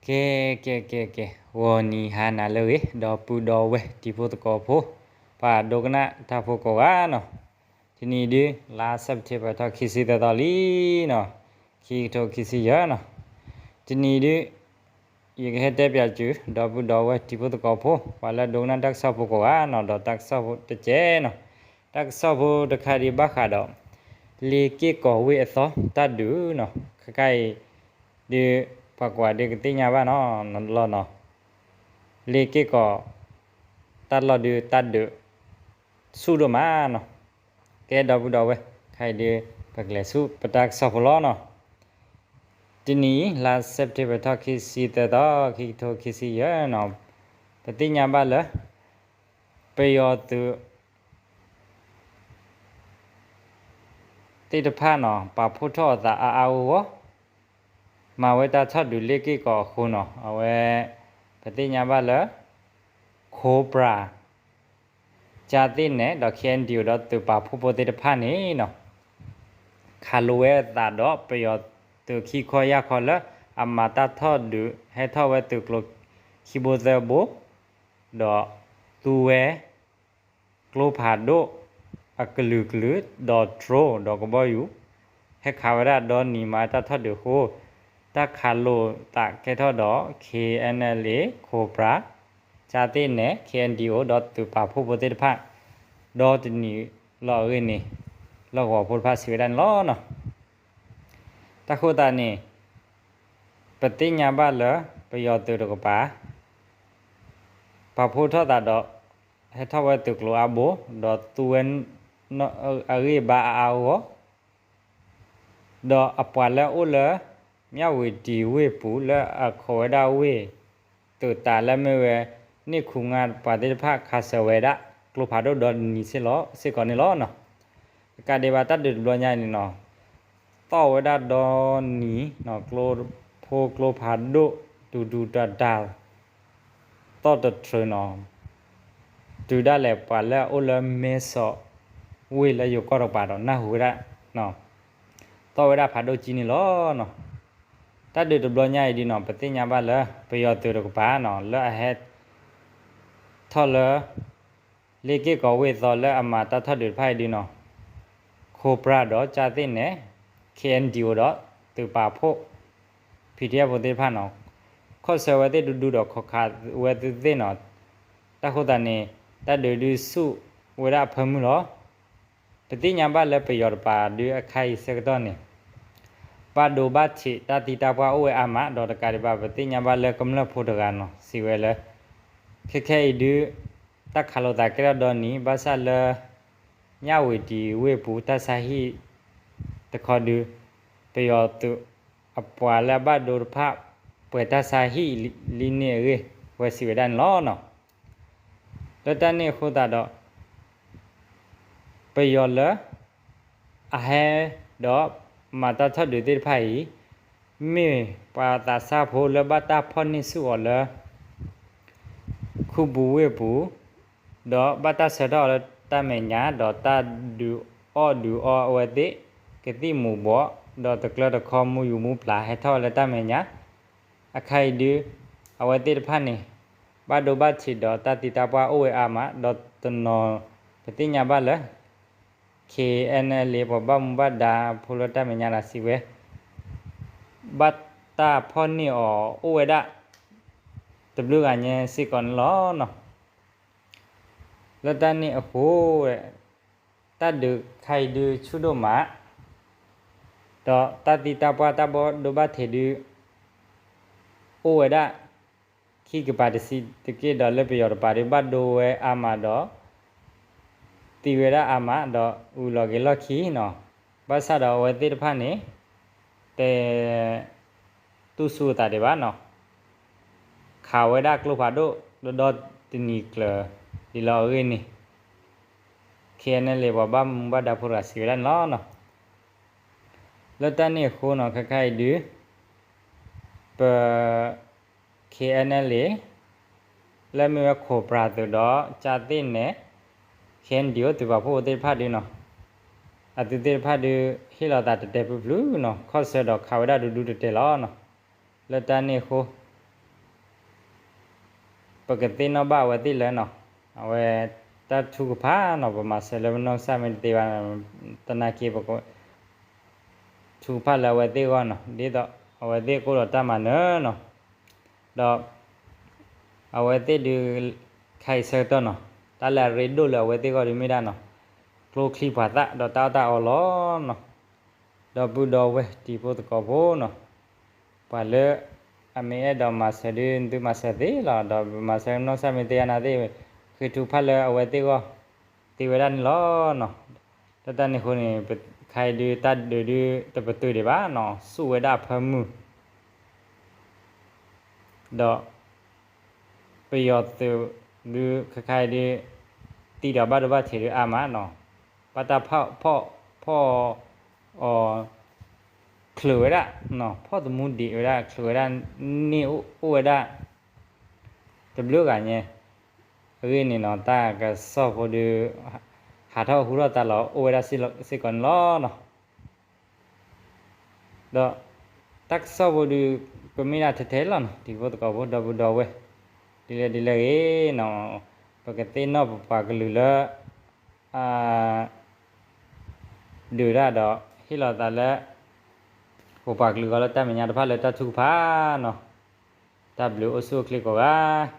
ကဲ ကဲ ကဲ ကဲ ဂီၤနံၤဟါနၤလၢအဂ့ၤ ဒီပုၢ်ဒီဝဲၢ်တံၤဖိသကိးဖိ ပှၤဒိကနၣ်တၢ်ဖိကိးဂၤနီၤ, တနံၤဒုး လါ September ထီၣ်ခံဆံသၢသီလံနီၤ, ခံကထိခံဆံယဲၢ်နီၤ, တနံၤဒုး ယကဟဲတဲပၠးစူၤ ဒီပုၢ်ဒီဝဲၢ်တံၤဖိသကိးဖိ ပှၤလၢဒိကနၣ်တၢ်ကစီၣ်ဖိကိးဂၤနီၤ, ဒီးတၢ်ကစီၣ်ဖိတကဲနီၤ, တၢ်ကစီၣ်ဖိတခါဒုးဘၣ်ဃးဒီး လ့က့ၢ်ကီးဝ့ၢ်အသီတၢ်ဒုးနီၤ, ခဲခါအံၤ ဒုးပှၤကိးဂၤဒုးကသ့ၣ်ညါဘၣ်နီၤ, လီၤနီၤ, လ့က့ၢ်ကီး တၢ်လီၢ်ဒုးတၢ်ဒုး ဆူၣ်ဒိၣ်မးနီၤ, ကဲဒီပုၢ်ဒီဝဲၢ် ခဲအံၤဒုး ပကလဲၤဆူပတၢ်ကစီၣ်ဖိလီၤနီၤ, တနံၤအံၤ လါ September ထီၣ်ခံဆံသၢသီ ခံကထိခံဆံယဲၢ်နီၤ, ပသ့ၣ်ညါဘၣ်လၢ ပယီၤသုး သ့ၣ်တဖၣ်နီၤ ပာ်ဖှိၣ်ထီၣ်အသးအါအါဂီၢ်ဂီၢ်, မၤဝဲတၢ်ထီၣ်ဒုးလ့က့ၢ်ကီးအဃိနီၤ, အဝဲ ပသ့ၣ်ညါဘၣ်လၢ Cobra ကၠၢ်သ့ၣ်နဲၣ် ဒီး K N D O ဒီးသုးပာ်ဖှိၣ်ဖိသ့ၣ်တဖၣ်န့ၣ်နီၤ, ခးလိာ်ဝဲအသးဒီးပယီၤသုးခံခီယၢ်ခီလၢ အမၤတၢ်ထီၣ်ဒုး ဟဲထီၣ်ဝဲသုးကျိၤခံဘိသၢဘိ, ဒီးသူဝဲ ကျိဖးဒိၣ်အကလုာ်ကလုာ် ဒီး drone ဒီးကဘီယူၤ ဟဲခးဝဲဒၣ်ဒီနံၤမၤတၢ်ထီၣ်ဒုးအဃိ, တၢ်ခးလိာ်သးကဲထီၣ်ဒီး K N L A Cobra ကၠၢ်သ့ၣ်နဲၣ် K N D O ဒီးသုးပာ်ဖှိၣ်ဖိသ့ၣ်တဖၣ်, ဒီတနံၤလီၤအဂ့ၢ်န့ၣ် လီၢ်ကဝီၤဖိတဖၣ်စံးဝဲဒၣ်န့ၣ်လီၤနီၤ. တၢ်ဃိသတးန့ၣ် ပသ့ၣ်ညါဘၣ်လၢ ပယီၤသုးတကပၤ ပာ်ဖှိၣ်ထီၣ်သးဒီး ဟဲထီၣ်ဝဲသုးကျိၤအါဘိ ဒီးသူဝဲ အဂံၢ်အဘါအါအါဂီၢ်ဂီၢ်, ဒီးအပှၤလၢအအိၣ်လၢ မၠၣ်ဝံၤတံၤဝ့ၢ်ပူၤလၢအခိးဝဲဒၣ်ဝ့ၢ်သုးတးလၢမ့ၢ်ဝဲ န့ၢ်ခူငါပှၤသ့ၣ်တဖၣ်ခးစၢၤဝဲဒၣ် ကျိဖးဒိၣ်ဒီနံၤစ့ၢ်ကီးန့ၣ်လီၤနီၤ. တကးဒံးဘၣ်တၢ်ဒုးတဘျီညါအံၤန့ၣ်နီၤ သီၣ်ဝဲဒၣ်ဒီနံၤနီၤ ကျိဖိကျိဖးဒိၣ် ဒူဒူတၢ်တၢ် သီၣ်တထြၢးနီၤ တုၤဒၣ်လဲာ်ပှၤလၢအအိၣ်လၢမဲစီးဝ့ၢ်လၢယိၤကီၢ်တကပၤဒီးနၢ်ဟူဝဲဒၣ် သီၣ်ဝဲဒၣ်ဖးဒိၣ်ကံန့ၣ်လီၤနီၤ. တၢ်ဒုးတဘျီညါအံၤဒ်နီၤ ပသ့ၣ်ညါဘၣ်လၢ ပယီၤသုးတကပၤနီၤ လၢအဟဲ ထီၣ်လၢ လ့က့ၢ်ကီးဝ့ၢ်အသီလၢအမၤတၢ်ထီၣ်ဒုးတဖၣ်အံၤဒ်နီၤ Cobra ဒီးကၠၢ်သ့ၣ်နဲၣ် K N D O ဒီးသုးပာ်ဖှိၣ် P D F ဖိသ့ၣ်တဖၣ်နီၤ ခီၣ်ဆၢဝဲသ့ၣ်ဒူဒူဒီးခိးခးဝဲသုးသ့ၣ်နီၤ. တၢ်ဃိသတးန့ၣ် တၢ်ဒုးဒုးဆူၣ်ဝဲဒၣ်အဖၢမုၢ်လီၤ. ပသ့ၣ်ညါဘၣ်လၢပယီၤတကပၤဒုးအခါအံၤဆၢကတီၢ်န့ၣ် ဘၣ်ဒိဘၣ်ထံးတၢ်သံတၢ်ပှၢ်အိၣ်ဝဲအါမး ဒီးတကးဒံးဘၣ် ပသ့ၣ်ညါဘၣ်လၢကမျၢၢ်ဖိတဂၤနီၤ စံးဝဲလၢ ခဲခဲအံၤဒုး တၢ်ခးလိာ်သးကဲထီၣ်ဒီနံၤ ဘၣ်ဆၣ်လၢ မၠၣ်ဝံၤတံၤဝ့ၢ်ပူၤတၢ်ဆါဟံၣ်တခီဒုး ပယီၤသုးအပှၤလၢအဘၣ်ဒိတဖၣ် ပှဲၤတၢ်ဆါဟံၣ်လံန့ၣ်အဂ့ၢ် ဝဲစံးဝဲဒၣ်န့ၣ်လီၤနီၤ. လၢတၢ်န့ၣ်အဃိသတးဒီး ပယီၤလၢ အဟဲဒီးမၤတၢ်ထီၣ်ဒုးသ့ၣ်တဖၣ်အံၤ မ့ၢ်ပှၤသးစၢ်ဖိလၢဘၣ်တၢ်ဖီၣ်န့ၢ်ဆူၣ်အီၤလၢ ခူပူၤဝ့ၢ်ပူၤ, ဒီးဘၣ်တၢ်ဆှၢထီၣ်အီၤလၢတၢ်မဲာ်ညါ ဒီးတၢ်ဒုးအီၣ်ဒုးအီအဝဲသ့ၣ် ကသံၣ်မူၤဘှီး ဒီးတကျၢတခီမူယူၤမူပျၢ်ဟဲထီၣ်ဝဲလၢတၢ်မဲာ်ညါ အခါအံၤဒုး အဝဲသ့ၣ်တဖၣ်န့ၣ် ဘၣ်ဒိဘၣ်ထံးဒီးတၢ်သံတၢ်ပှၢ်အိၣ်ဝဲအါမး ဒီးတနီၤ ပသ့ၣ်ညါဘၣ်လၢ K N L A ပှၤဘၣ်မူဘၣ်ဒါဖိလၢတၢ်မဲာ်ညါလၢစံးဝဲ ဘၣ်တၢ်ဖီၣ်န့ၢ်အီၤအိၣ်ဝဲဒၣ် တဘျုးဂၤညါစ့ၢ်ကီးန့ၣ်လီၤနီၤ. လၢတၢ်န့ၣ်အဃိ တၢ်ဒုးခါအံၤဒုးဆူၣ်ဒိၣ်မး ဒီးတၢ်သံတၢ်ပှၢ်တၢ်ဘၣ်ဒိဘၣ်ထံးဒုး အိၣ်ဝဲဒၣ် ခံကပၤတဆံးတက့ၢ် ဒီးလၢပယီၤတကပၤဒုး ဘၣ်ဒိဝဲအါမးဒီး သံဝဲဒၣ်အါမး ဒီးဝံၤလီၤက့ၤလီၢ်ခံနီၤ. ဘၣ်ဆၣ်ဒီးအဝဲသ့ၣ်တဖၣ်န့ၣ် တ တူၢ်ဆူၣ်အသးဒံးဘၣ်နီၤ. ခးဝဲဒၣ်ကျိဖးဒိၣ် ဒီဒီတနံၤကျၢၤ ဒ်လီၤအဂ့ၢ်န့ၣ် K N L A ပှၤဘၣ်မူဘၣ်ဒါဖိတဂၤစံးဝဲဒၣ်န့ၣ်လီၤနီၤ. လၢတၢ်န့ၣ်အဃိနီၤ ခဲခါအံၤဒုး ပ K N L A လၢမ့ၢ်ဝဲ Cobra သုးဒီး ကၠၢ်သ့ၣ်နဲၣ် K N D O သုးပာ်ဖှိၣ်ဖိသ့ၣ်တဖၣ်ဒုးနီၤ အသုးသ့ၣ်တဖၣ်ဒုး ဟ့ၣ်လီၤသးတတဲာ်ဖျုးဖျုးနီၤ ခီၣ်ဆၢဒီးခးဝဲဒၣ်ဒူဒူတဲာ်တဲာ်လီၤနီၤ. လၢတၢ်န့ၣ်အဃိ ပကသ့ၣ်နီၣ်ဘၣ်အဝဲသ့ၣ်လၢနီၤ, အဝဲတၢ်ထုကဖၣ်နီၤ, ပမၤစၢၤလၢပနီၢ်ကစၢ်မ့ၢ်တသ့ဘၣ်, သနာ်က့ ထုကဖၣ်လၢအဝဲသ့ၣ်အဂီၢ်နီၤ, ဒ်သိးအဝဲသ့ၣ်ကအိၣ်ဒီးတၢ်မၤနၢၤနီၤ, ဒီး အဝဲသ့ၣ်ဒုး ခဲအံၤဆၢကတီၢ်နီၤ, တၢ်လၢအရ့ဒိၣ်လၢအဝဲသ့ၣ်အဂီၢ်ဒုးမ့ၢ်ဒၣ်နီၤ, ကျိချံမျိာ်သၣ် ဒီးတၢ်အီၣ်တၢ်အီလီၤနီၤ. ဒီပုၢ်ဒီဝဲၢ်တံၤဖိသကိးဖိနီၤ, ပှၤလၢအမ့ၢ်အဲၣ်ဒိးမၤစၢၤဒုး သုမၤစၢၤသ့လီၤ. ဒီးပမၤစၢၤနီၢ်ကစၢ်မ့ၢ်သ့အနၤသ့ၣ်, ဃ့ထုကဖၣ်လၢအဝဲသ့ၣ်အဂီၢ် သ့ဝဲဒၣ်န့ၣ်လီၤနီၤ. တၢ်တၢ်န့ၣ်အဃိန့ၣ် ခဲအံၤဒုးတၢ်ဒုးဒုးတပတုာ်ဒံးဘၣ်နီၤ, ဆူၣ်ဝဲဒၣ်အဖၢမုၢ် ဒီး ပယီၤသုးဒုးခဲခါအံၤဒုး သံဒီးဘၣ်ဒိဘၣ်ထံးဒုးအါမးနီၤ, ဘၣ်တၢ်ဖီၣ် ဖီၣ်အီၤ ချုးဝဲဒၣ်, ဖီၣ်သမူဒံးဝဲဒၣ် ချုးဝဲဒၣ်န့ၣ်အိၣ်ဝဲဒၣ် တဘျုးဂၤညါ, အဂ့ၢ်န့ၣ်နီၤ တၢ်ကစီၣ်ဖိဒုး ဟးထီၣ်ဟူထီၣ်သါလီၤ အိၣ်ဝဲဒၣ်စ့ၢ်ကီးန့ၣ်လီၤနီၤ. ဒီးတၢ်ကစီၣ်ဖိဒုး ကမ့ၢ်ဒၣ်ထဲထဲလီၤနီၤ, တံၤဖိသကိးဖိ ဒီပုၢ်ဒီဝဲၢ် ဒ်လဲၣ်ဒ်လဲၣ်ဂ့ၤနီၤ, ပကသ့ၣ်နီၣ်ပပှၤကလုာ်လၢ ဒုးတၢ်ဒီး ဟ့ၣ်လီၤသးလၢ ပပှၤကလုာ်အဂီၢ်လၢတၢ်မဲာ်ညါတဖၣ်လၢတၢ်ထုကဖၣ်နီၤ, တၢ်ဘျုးအိၣ်ဆူၣ်အိၣ်ချ့ကိးဂၤ